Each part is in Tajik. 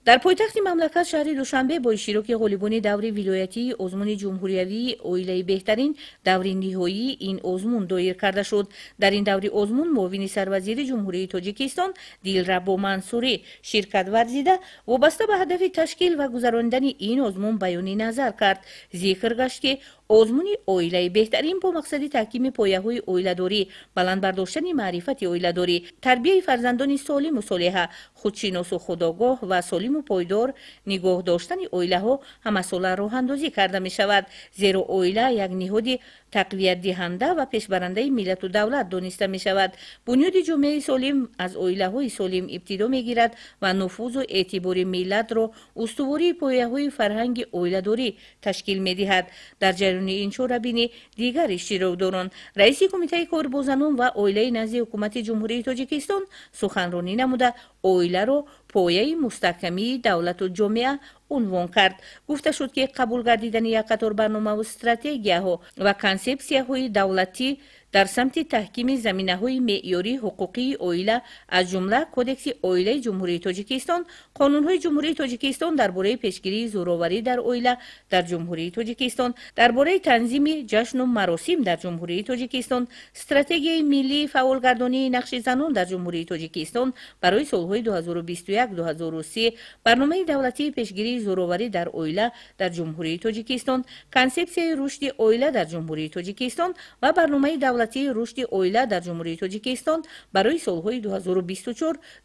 Дар пойтахти мамлакат, шаҳри Душанбе, бо иштироки ғолибони даври вилоятии озмуни ҷумҳуриявии «Оилаи беҳтарин» даври ниҳоии ин озмун доир карда шуд. Дар ин даври озмун муовини сарвазири Ҷумҳурии Тоҷикистон Дилрабо Мансурӣ ширкат варзида, вобаста ба ҳадафи ташкил ва гузаронидани ин озмун баёни назар кард. Зикр гашт, ки озмуни «Оилаи беҳтарин» бо мақсади таҳкими пояҳои оиладорӣ, баланд бардоштани маърифати оиладорӣ, тарбияи фарзандони солиму солиҳа, худшиносу худогоҳ ва солиму пойдор нигоҳ доштани оилаҳо ҳамасола роҳандозӣ карда мешавад. Зеро оила як ниҳоди тақвиятдиҳанда ва пешбарандаи миллату давлат дониста мешавад. Бунёди ҷомеаи солим аз оилаҳои солим ибтидо мегирад ва нуфузу эътибори миллатро устувории пояҳои фарҳанги оиладорӣ ташкил медиҳад. Дар ҷараёни ин чорабинӣ дигар иштирокдорон, раиси Кумитаи кор бо занон ва оилаи назди Ҳукумати Ҷумҳурии Тоҷикистон суханронӣ намуда, оиларо пояи мустаҳкамии давлату ҷомеа унвон кард. Гуфта шуд, ки қабул гардидани як қатор барномаву стратегияҳо ва консепсияҳои давлатӣ дар самти таҳкими заминаҳои меъёрии ҳуқуқии оила, аз ҷумла Кодекси оилаи Ҷумҳурии Тоҷикистон, қонунҳои Ҷумҳурии Тоҷикистон дар бораи пешгирии зӯроварӣ дар оила дар Ҷумҳурии Тоҷикистон, дар бораи танзими ҷашну маросим дар Ҷумҳурии Тоҷикистон, Стратегияи миллии фаъолгардонии нақши занон дар Ҷумҳурии Тоҷикистон барои солҳои 2021-2030, Барномаи давлатии пешгирии зӯроварӣ дар оила дар Ҷумҳурии Тоҷикистон, Консепсияи рушди оила дар Ҷумҳурии Тоҷикистон ва Барномаи давлатии рушди оила дар Ҷумҳурии Тоҷикистон барои солҳои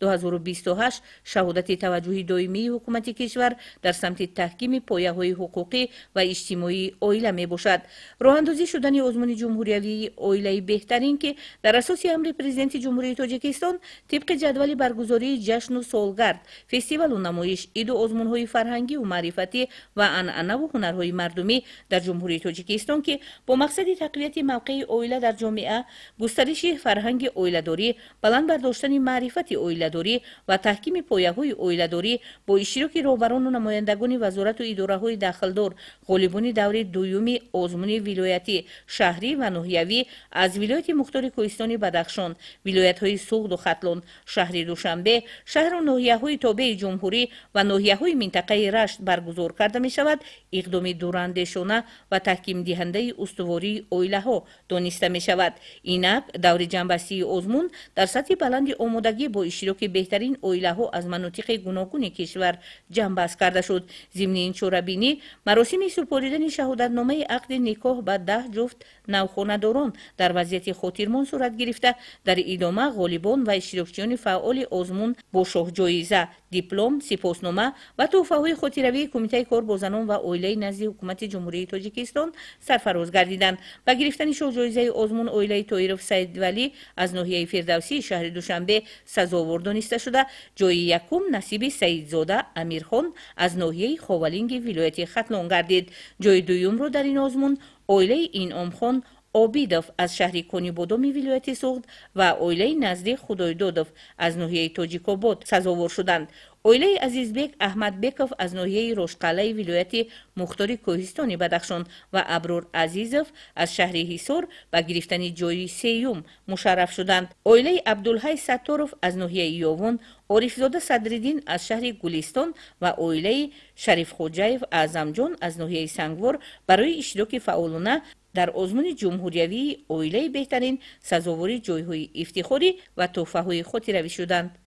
2024-2028 шаҳодати таваҷҷӯҳи доимии ҳукумати кишвар дар самти таҳкими пояҳои ҳуқуқӣ ва иҷтимоии оила мебошад. Роҳандозӣ шудани озмуни ҷумҳуриявии «Оилаи беҳтарин», ки дар асоси амри Президенти Ҷумҳурии Тоҷикистон тибқи ҷадвали баргузории ҷашну солгард, фестивалу намоиш, иду озмунҳои фарҳангиву маърифатӣ ва анъанаву ҳунарҳои мардумӣ дар Ҷумҳурии Тоҷикистон, ки бо мақсади тақвияти мавқеи оила дар ҷомеа, густариши фарҳанги оиладорӣ, баланд бардоштани маърифати оиладорӣ ва таҳкими пояҳои оиладорӣ, бо иштироки роҳбарону намояндагони вазорату идораҳои дахлдор, ғолибони даври дуюми озмуни вилоятӣ, шаҳрӣ ва ноҳиявӣ аз вилояти мухтори Кӯҳистони Бадахшон, вилоятҳои Суғду Хатлон, шаҳри Душанбе, шаҳру ноҳияҳои тобеи ҷумҳурӣ ва ноҳияҳои минтақаи Рашт баргузор карда мешавад, иқдоми дурандешона ва таҳкимдиҳандаи устувории оилаҳо дониста мешавад. Инак, даври ҷамъбастии озмун дар сатҳи баланди омодагӣ бо иштироки беҳтарин оилаҳо аз манотиқи гуногуни кишвар ҷамъбаст карда шуд. Зимни ин чорабинӣ маросими супоридани шаҳодатномаи ақди никоҳ ба 10 ҷуфт навхонадорон дар вазъияти хотирмон сурат гирифта, дар идома ғолибон ва иштирокчиёни фаъоли озмун бо шоҳҷоиза, диплом, сипоснома ва тӯҳфаҳои хотиравии Кумитаи кор бо занон ва оилаи назди Ҳукумати Ҷумҳурии Тоҷикистон сарфароз гардиданд. Ба гирифтани шоҳҷоизаи озмун оилаи Тоиров Саидвалӣ аз ноҳияи Фирдавсии шаҳри Душанбе сазовор дониста шуда, ҷои якум насиби Саидзода Амирхон аз ноҳияи Ховалинги вилояти Хатлон гардид. Ҷои дуюмро дар ин озмун оилаи Инъомхон Обидов аз шаҳри Конибодоми вилояти Суғд ва оилаи Наздик Худойдодов аз ноҳияи Тоҷикобод сазовор шуданд. Оилаи Азизбек Аҳмадбеков аз ноҳияи Рошқалъаи вилояти мухтори Кӯҳистони Бадахшон ва Аброр Азизов аз шаҳри Ҳисор ба гирифтани ҷои сеюм мушарраф шуданд. Оилаи Абдулҳай Сатторов аз ноҳияи Ёвон, Орифзода Садриддин аз шаҳри Гулистон ва оилаи Шарифхоҷаев Аъзамҷон аз ноҳияи Сангвор барои иштироки фаъолона дар озмуни ҷумҳуриявии «Оилаи беҳтарин» сазовори ҷойҳои ифтихорӣ ва тӯҳфаҳои хотиравӣ шуданд.